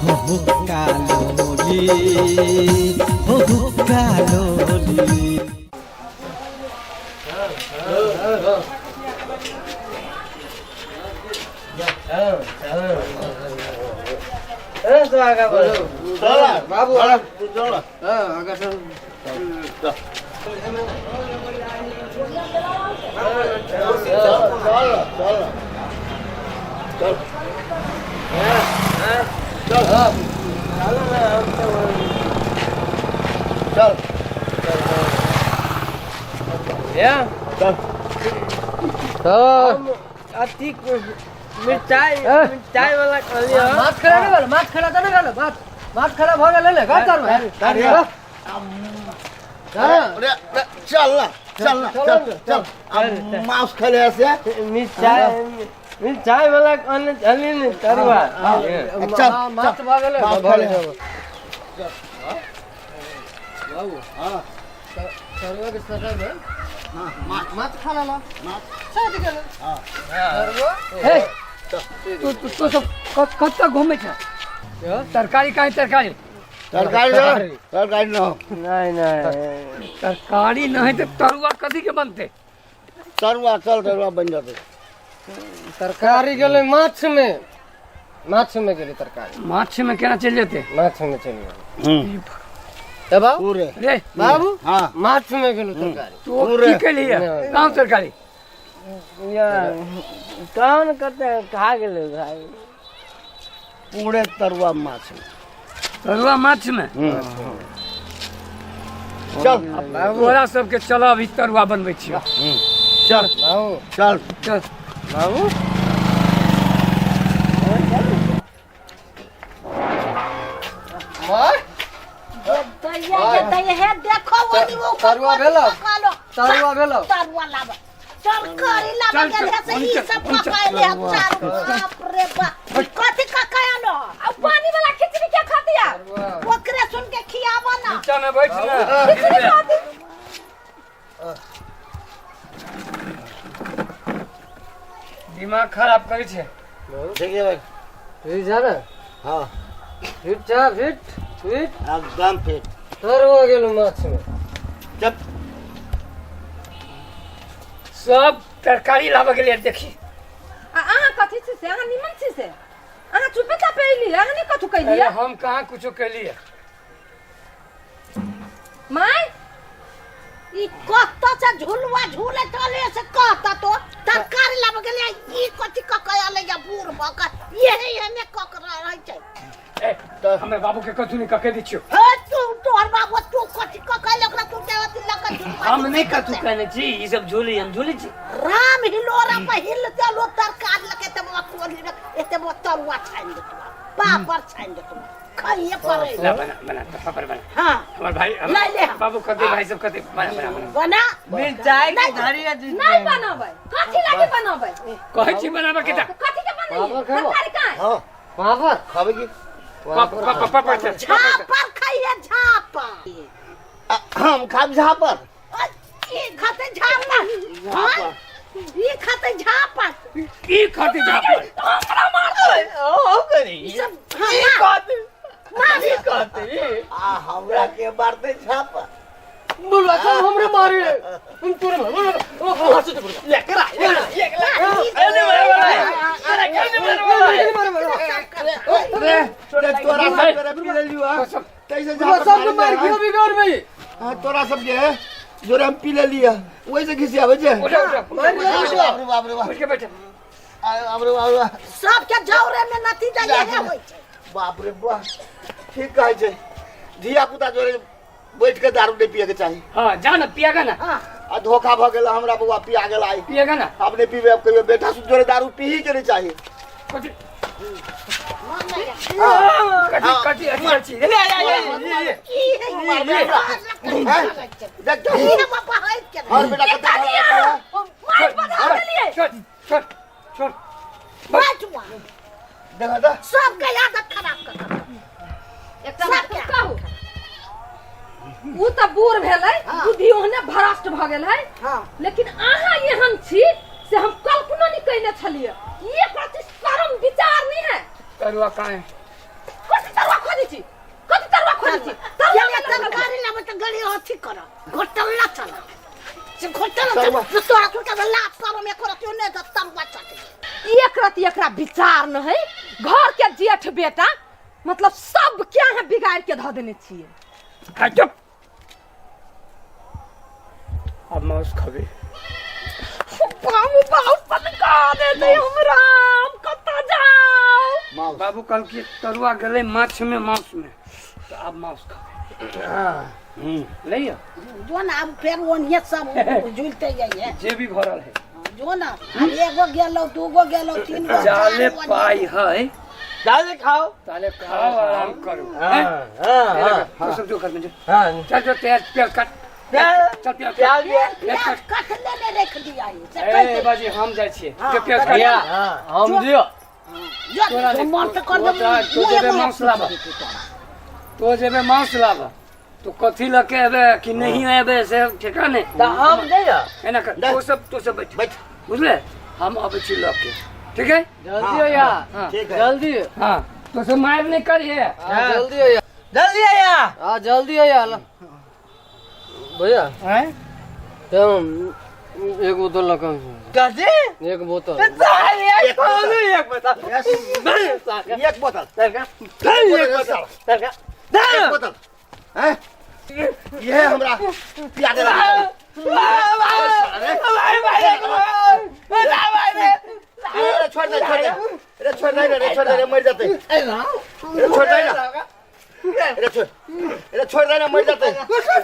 हो हुक्का लोली, हो हुक्का लोली। बाबू चल। चल। तो अथी मिरचाई, मिरचाई वाला कहलियो। माछ खड़ा नहि भेल, माछ खड़ा तऽ नहि भेल, माछ माछ खड़ा भऽ गेल ने का चल। अरे अरे, चल ना, चल ना, चल चल, अब मांस खेले से। मिरचाई, मिरचाई वाला कहने चली ने तरुआ। चल। माछ भऽ गेलै। माछ भऽ खेले। गेल बाबू। हाँ। तरुआ के सटल भेल। हाँ, माछ। माछ खा लेला। माछ। सटि गेल। हाँ। तरुआ। हे, तू तू तू सब कतऽ घूमै छ? तरकारी काहे, तरकारी? तरकारी ना, तरकारी ना। नहीं नहीं। तरकारी नहीं तऽ तरुआ कथी के बनतै? तरुआ, चल, तरुआ बन जाते। तरकारी गेलै माछ में, माछ में गेलै तरकारी। माछ में केना चलि जेतै? माछ में चलि गेलै तऽ बाबू। पूरे। रे। बाबू। हाँ। माछ में गेलै तरकारी। तू की केलियै? कहाँ तरकारी? या कौन कते खा गेलै भाई? पूरे तरुआ माछ में। तरुआ माछ में। चल। तोरा सबके चल, अभी तरुआ बनबै छियौ। चल। बाबू। चल। चल। बाबू। दैया ये दैया, हे देखो ओनी वो। तरुआ भेलौ? तरुआ भेलौ? तरुआ लाब, तरकारी लाब। चल, गेल है से ओनी ई चल, सब ओनी चल। पकाएले हम चारू। बाप रे बाप, ई कथी ककायलो? अब पानी वाला खिचड़ी क्या खाती है? ओकरे सुन के खियाबो ना। नीचा में बैठ ना। खिचड़ी खाती। दिमाग खराब करै छै। ठीक है भाई। ठीक छै ने? हाँ। फिट छ, फिट फिट। एकदम फिट। तरुआ गेल माछ में। चल। सब तरकारी लाबऽ गेलियै, देखी। आ अहाँ कथी छी से? अहाँ निमन छी से? अहाँ चुपे चापे अयली, अहाँ नहि कथू कैलियै? अरे, हम कहाँ कुछो केलियै? माय। ई कत से झुलवा झूले चले से कहता तो तरकारी लाब गेलै, ई कथी ककायले या बूढ़ भऽ के यही एने कक रहै छै। ए, हमर बाबू के कथू नहि कके दै छियौ। हे तू, तोहर बाबू तू कथी ककैले ओकरा? तू देवती लग झुलवा। हम नहि कथू कहने छी, ई सब झूली, हम झूली छी। राम हिलोरा पर हिल देलो तरकारी लके ते बा कोली में एते बा तरुआ छानि देतो, पापड़ छानि देतो, खाइए पड़े। ला, बना बना तो पापड़ बना। हाँ। हमर भाई लै ले। बाबू कते, भाई सब कते, बना बना बना। बना। मिरचाई के धरिया। नहीं बनाबै, कथी लागी बनाबै? कहै छी बनाबऽ के तऽ। कथी के बनैयै? पापड़ खेबो? तरकारी काहे? हाँ। पापड़। खावे की? पापड़ छै। झापर खाइए, झापर। हम खाब झापर। ई खाते झापर, हाँ? ई खाते झापर। ई खाते झापर। हमरा मारतै। ई सब, हाँ, मार। आ हमरा के मारते झापर? बुढ़वा सब हमरे मारे, हम तोरे मारे। हंसू तो बुढ़वा एकरा एकरा तोरा सब के पी लेलियो तैसे। बुढ़वा झापर। सब मार के बिगाड़ में। हाँ, तोरा सब के जोरे हम पी लेलियो, वही से घिसियाबै छै। उठा उठा। बाप रे बाप रे बाप। उठ के बैठ। बाप रे बाप रे। सबके जौरे में नतीजा यहे होइ छै। बाप रे बाप, ठीक कहै छै, धिया पुता जोरे बैठ के दारू नहीं पिए के चाही। हाँ, जा ना, पिएगा ना। हाँ। आ धोखा भ गेल हमरा, बौआ पिया गेल आई। पिएगा ना। अब नहीं पीबे, अब कहियो बेटा सुन जोरे दारू पी ही के नहीं चाही। कथी? मन नहि। कथी कथी अथी अछि? की है? मारबे हमरा? हैं? देख तो। ई है बाबा है के। और बेटा कते मार बधा देलियै। छोड़ छोड़ छोड़। बैठ वहाँ। देखा तो। सबके आदत खराब कर कर। एकटा बात कहू, उ तऽ बूढ़ भेलै, बुद्धि ओहने भ्रष्ट भऽ गेल है। हाँ। लेकिन अहाँ एहन छी से हम कल्पना नहीं कयने छलियै। एक रति शर्म विचार नहीं है? तरुआ कहाँ है? कथी खाली अथी कर घोटल्ला चला से घोटल्ला चला तो तोरा कुल के लात पर में करत ने त तरुआ चट एक रति एकरा विचार न है घर के जेठ बेटा मतलब सब के अहाँ बिगाड़ के धऽ देने छियै। आ चुप, अब मांस खबे। बाबू बाबू सनका दे दे हमरा, हम कतऽ जाउ? बाबू कल की तरुआ गेलै माछ में, मांस में, तो अब मांस खबे। ले आ। जो ना अब फेर ओनिए सब झूलते जाइए। जे भी भरल है। जो ना अब एगो गेलो, दूगो गेलो, तीन गो, जाले चार गो। पाई है। जाले खाओ। ताले खाओ, आराम करो। हाँ, हैं? हाँ, हाँ। तो सब जो कर में जो। हाँ। चल जो प्याज प्याज काट। प्याज। चल प्याज। प्याज। प्याज कट लेने रख दिया है से ए कह दे। बाजी हम जाइ छियै। हाँ, जो प्याज काट। भैया, हाँ, हम दियो। जो तोरा जो मन से कर दे। तो जेबे मांस लाबऽ। तो जेबे मांस लाबऽ तो कथी लके एबे कि नहीं एबे से ठेका नहीं। तऽ हम दे ना। एना कर, दे। तो सब बैठ। बैठ। बुझले, हम अबै छी लके, ठीक है? जल्दी होया। हाँ। ठीक है। जल्दी। हाँ, तो सब मार नहीं करिए। हाँ, जल्दी होया। जल्दी आया। हाँ, जल्दी होया। ला। भैया। हैं? तो एक बोतल लगा। कथी? एक बोतल। एक बोतल, एक बोतल। एक बोतल। एक बोतल। एक बोतल हैं? ये हमरा पिया दे। अरे छोड़ दे, छोड़ दे, अरे छोड़ दे, अरे छोड़ दे, अरे मर जाते, अरे छोड़ दे ना, अरे छोड़, अरे छोड़ दे ना, मर जाते, छोड़ दे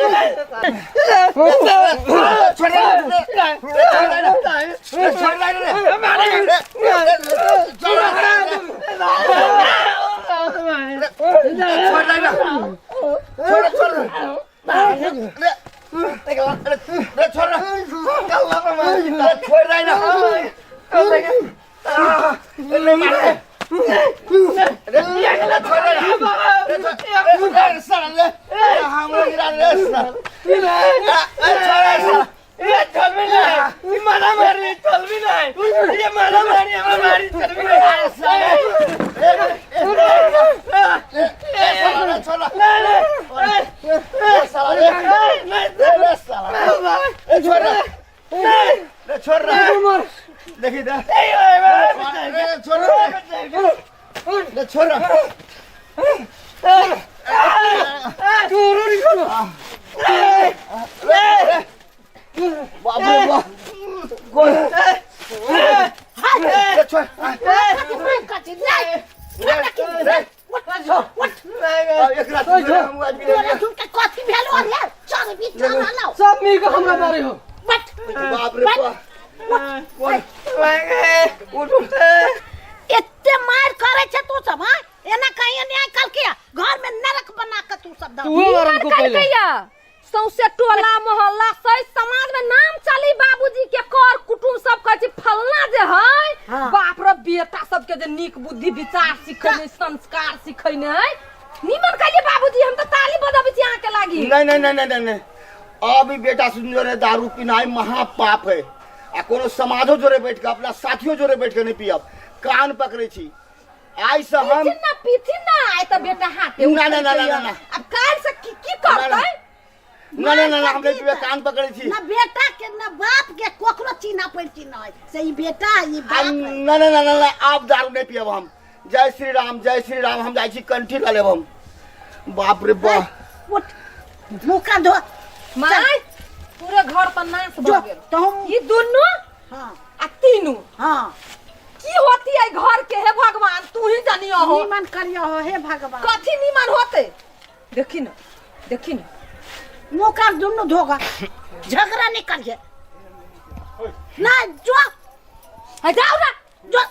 ना, छोड़ दे ना, अरे छोड़ दे ना, छोड़ दे ना, छोड़, छोड़, अरे अरे छोड़ ना, अरे छोड़ दे ना, अरे मार दे, अरे छोड़ दे ना, अरे साला ले, हमरा गिरा ले साला, अरे छोड़ दे साला। ये चलबी नहीं, मारा मारी चलबी नहीं, ये मारा मारी हमरा मारी चलबी नहीं। साला छोड़, साला रे, साला ए छोड़ रे, छोड़ रे, देखी दे, रे छोड़ रे, छोड़ रे। बाप रे बाप, गोल रे, छोड़। कथी नहीं रे, उठ उठ। एक रात हम आदमी तोरा सुन के कथी भेलो रे? चल भी चल हलो। सब मिल के हमरा मारे हो। बैठ। बाप रे बाप। एते मार करे छे तू सब? हां, एना कहीं अन्याय कल के घर में नरक बना के तू सब दऽ। तू मारल को कर पहले। गैया सौंसे टोला मोहल्ला सही समाज में नाम चली बाबूजी के, कर कुटुम सब कहै छै फलना जे है। हाँ। बाप रे, बेटा सबके जे नीक बुद्धि विचार सिखैने, संस्कार सिखैने है, निमन कहलिए बाबूजी, हम तऽ ताली बजाबै छी अहाँके लागी। नहीं नहीं नहीं नहीं नहीं, अब ई बेटा सुन जोरे दारू पीनाइ महापाप है आ कोनो समाजो जोरे बैठ के, अपना साथियों जोरे बैठ के नहीं पियब, कान पकड़े छी आइ से हम। पीथिन ना, पीथिन ना, आइ तऽ बेटा हाथे ना, ना, ना, ना, ना, ना। अब काल्हि से की की करतै? ना ना ना ना, हम नहीं पिबे, कान पकड़े छी। न बेटा के न बाप के ककरो चिन्ह परिचिन है से ई बेटा है, ई आ, बाप है। ना ना ना ना ना, आब दारू नहीं पियब हम। जय श्री राम, जय श्री राम। हम जाइ छी कंठी लऽ लेब हम। बाप रे बाप। उठ, मुँह कान धो। माय, पूरे घर पर नाश जो भऽ गेल। तो हम ई दुनू हाँ आ तीनू हाँ की होती है घर के? हे भगवान, तू ही जानियो हो। निमन करियो हो हे भगवान। कथी निमन होते? देखी ना, देखी ना। मुँह कान दुनू धोगा, झगड़ा नहीं करिए ना। जो है, जाओ ना। जो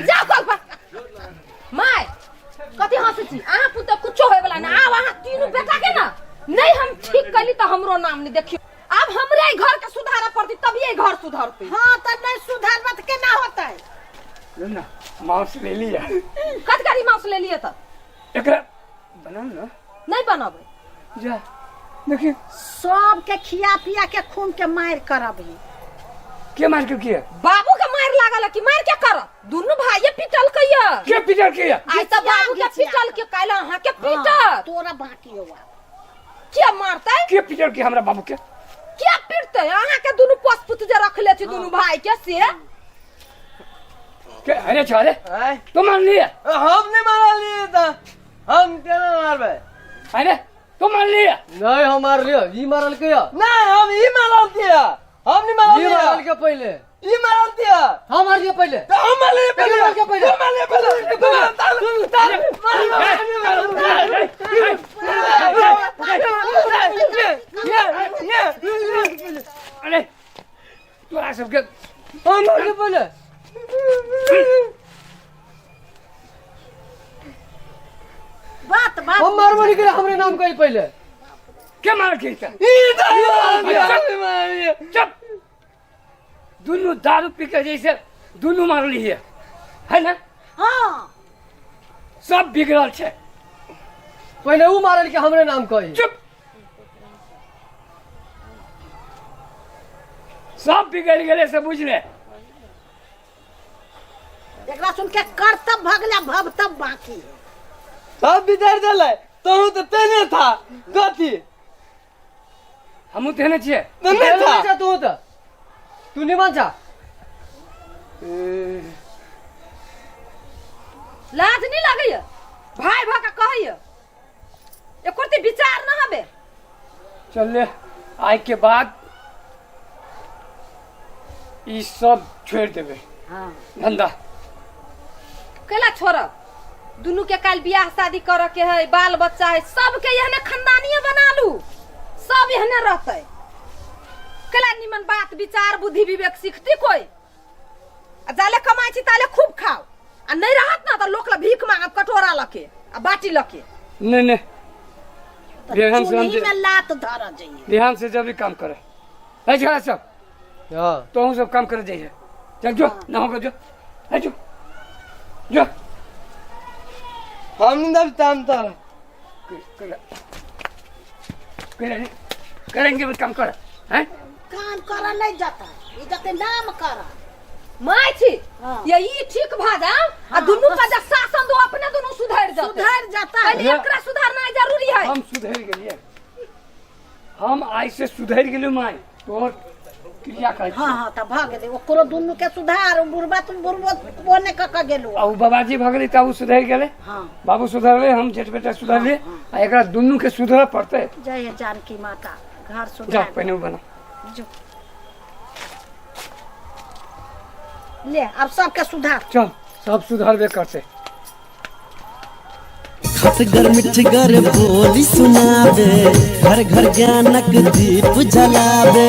जाओ कल पर। माय, कथी हंसै छी अहाँ? पुतोह कुछो होय वाला ना। आब अहाँ तीनू बेटा के ना नहीं हम ठीक कैली तऽ हमरो नाम नहीं। देखियो, आब हमरे ई घर के सुधारऽ पड़तै, तभिए ई घर सुधरतै। हाँ, तो नहीं सुधरबा तो केना होतै? ले ना, मांस ले लिया। कत गाड़ी मांस ले लिए तऽ? एकरा बनाउ ना। नहीं बनबै। जा देखिए। सबके खिया पिया के खून के मार करबही। के मार के किया? बाबू के मार लागल है कि मार के करत? दुनू भाइये पिटलकै या। के पिटल? पिटल के आइ तऽ बाबू के पिटल के काल्हि अहाँ के पीटत। तोरा बाकी हुआ। के मारतै? के पिटल के हमरा बाबू के? के पिटतै? अहाँ के दुनू पोसपुत जे रखले छी दुनू भाई के से। के अरे छारे आय तो मान लिया। हम नहीं मारलिए त हम केना मारबै? अरे तो मान लिया। नहीं हम मारलियो, ई मारल के या। नहीं हम ई मारलतिया, हम नहीं ई मारलिए। मारल के पहले। ई मारलतिया। हम मारलियो पहले। तो हम मारलिए पहले। मारल के पहले। हम मारलिए पहले। तो ताल ताल अरे तोरा सबके हम मारलियो पहले। बात बात हम मारबो नहीं करे, हमरे नाम कही पहले। के मार के त? ई मारलिए। चुप। दुनू दारू पी के जैसे दुनू मारली है, है ना? हाँ। सब बिगड़ल छै। पहले ऊ मारल के हमरे नाम कही। चुप। सब बिगड़ गेले से बुझले। एकरा सुन के करतब भगला भवतब बाकी है। सब बिगाड़ देले तोहू तो तेने था गथी। हमहू तेने छियै। तो नहीं था। छा तू तो तू निमन छा। लाज नहीं लगैया भाई भा के कहैया एको रत्ती विचार न हबे। चल ले आइ के बाद ई सब छोड़ देबे। हाँ। धंधा कैला छोड़ब? दुनू के काल बियाह शादी करे के है, बाल बच्चा है, सबके एहने खानदानीय बना लू, सब एहने रहते। कैला निमन बात विचार बुद्धि विवेक सीखती कोई? आ जाले कमाई छी ताले खूब खाओ, आ नहीं रहत ना तो लोक ला भीख मांगब कटोरा लके आ बाटी लके। नहीं नहीं ध्यान से चूल्ही में लात धर जाइए। ध्यान से जब भी काम करे ऐ सब। हाँ। तो हम सब काम करे जाइए। चल जो ना होगा जो ऐ जो जो हम नहीं दब ताम तारा करेंगे भी काम कर हैं? काम कर नहीं जाता ये जाते नाम कर माय छी। हाँ। ये ई ठीक भा जाओ आ दुनू का जे शासन दो अपने दुनू सुधर जाते। सुधर जाता। पहले एकरा सुधारना जरूरी है। हम सुधर गेलिए, हम आइ से सुधर गेलिए माय तोर क्रिया कर। हाँ हाँ त भ गेलै ओकरो दुनू के सुधार। बुढ़बा तुम बुढ़बो कोने क क गेलु। आ उ बाबाजी भ गेलै त उ सुधर गेलै। हाँ। बाबू सुधरले, हम जेठ बेटा सुधरले। आ एकरा दुनू के सुधर पड़तै। जय हे जानकी माता घर सुधार। जा पहिने बना जो। ले अब सबके सुधार। चल सब सुधारबे करते। खटगर मिठगर बोली सुनाबे, घर घर ज्ञानक दीप जलाबे।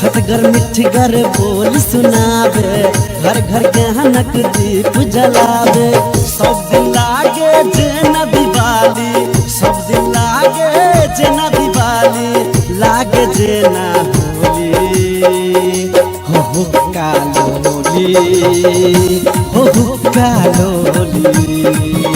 खटगर मिठगर बोली सुनाबे, घर घर ज्ञानक दीप जलाबे। सब दिन लागे जेना दिवाली, सब दिन लागे जेना दिवाली, लागे जेना होली। हो हुक्का लोली, हो हुक्का लोली।